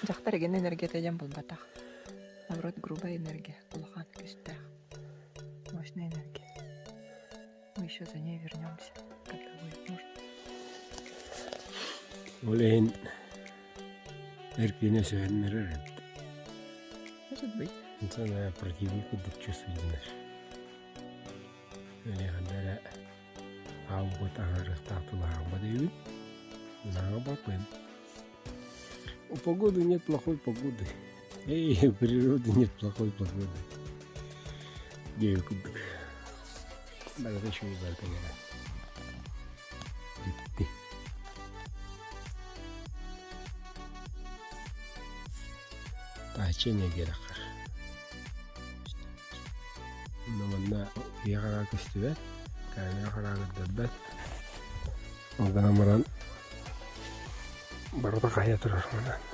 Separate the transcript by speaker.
Speaker 1: Дьахтар игин энергията диэн буолбатах. Наоборот, грубая энергия, улахан күүстээх, мощная энергия. Мы еще за ней вернемся, когда будет нужно.
Speaker 2: Ол иһин эркине сөһөннөрөр эбит.
Speaker 1: Может быть.
Speaker 2: Санаа противник курдук чувствует. Элиэхэннэ эрэ аалбыт аһарыахтаах тулаһаҥба диибин. Наҕа У погоды нет плохой погоды. Эй, у природы нет плохой погоды. Диэби курдук. Барыта үчүгэй барыта кэлэн. Дьикти. Тааччы нэдиэлэххэр. Манна киһи хараҕа көстүбэт, камера хараҕа көрдөрбөт. Ол гынан баран барыта хайа турар манан.